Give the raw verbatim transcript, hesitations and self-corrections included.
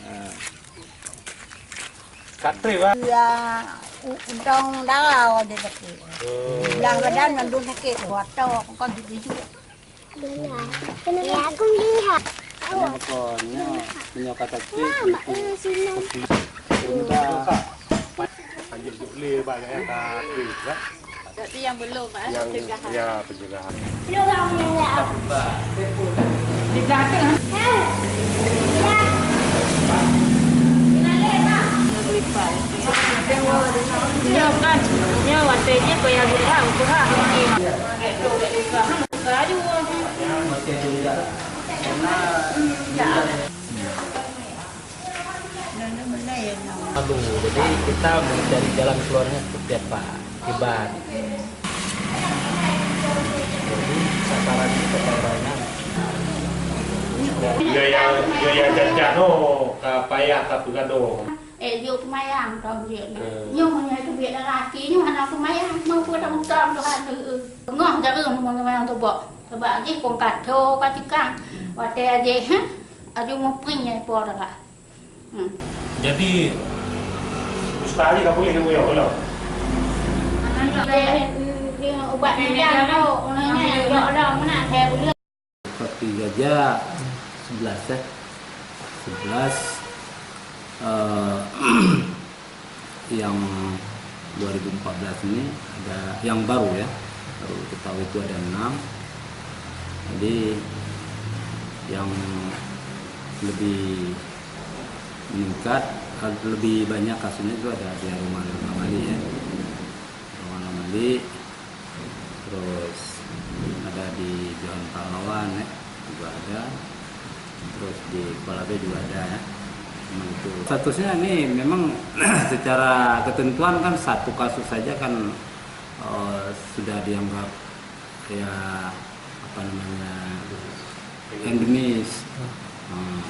Ah. Kat trip, ah. Ya, u-, udang darah ada sakit. Oh. Belah badan mandum sakit. Kuat tau aku kan jujur. Belah. Kena aku lihat. Ini apa? Ini, ini kata trip. Mak, eh, sini. Ini dah. Lanjut juk le bak gaya ka trip, kan? Berarti yang belum, ah, yang, pencegahan. Ya, pencegahan. Dia orang yang ya. Pencegahan tu, ha? Nyoe kan, nyoe watèe jih payah lihat, usaha. Kayu. Lalu, jadi kita mencari jalan keluarnya seperti apa? Hebat. Jadi, sasaran kita sasarannya. Dia yang, dia yang jajah no, ka payah ka peugado. Eh, jok peumayang tahun jeuet na. Hmm. Nyoe meunyoe teubiet darah até nyoe hana peumayang, meunyoe peue tamong Tuhan, eh, eh. Teungoh jareung peumayang teuboh. Sabab jih kong kato ka tikang. Watèe jih, heh, aju mupring nyai po darah. Hmm. Jadi, Ustaz ni tak boleh nak buyar lah. Ubat ni dah tau, orang ni, ya Allah, mana saya boleh. Seperti gajah sebelas, eh. Sebelas, eh, yang dua ribu empat belas ini ada yang baru, ya. Baru ketahui itu ada enam. Jadi, yang lebih meningkat, lebih banyak kasusnya itu ada di Haruman Amali, ya. Haruman Amali, terus ada di Johan Pahlawan, ya, juga ada. Terus di Kuala Bè juga ada, ya. Memang itu. Statusnya ini memang secara ketentuan kan satu kasus saja kan, eh, sudah dianggap, ya, apa namanya, endemis. Hmm.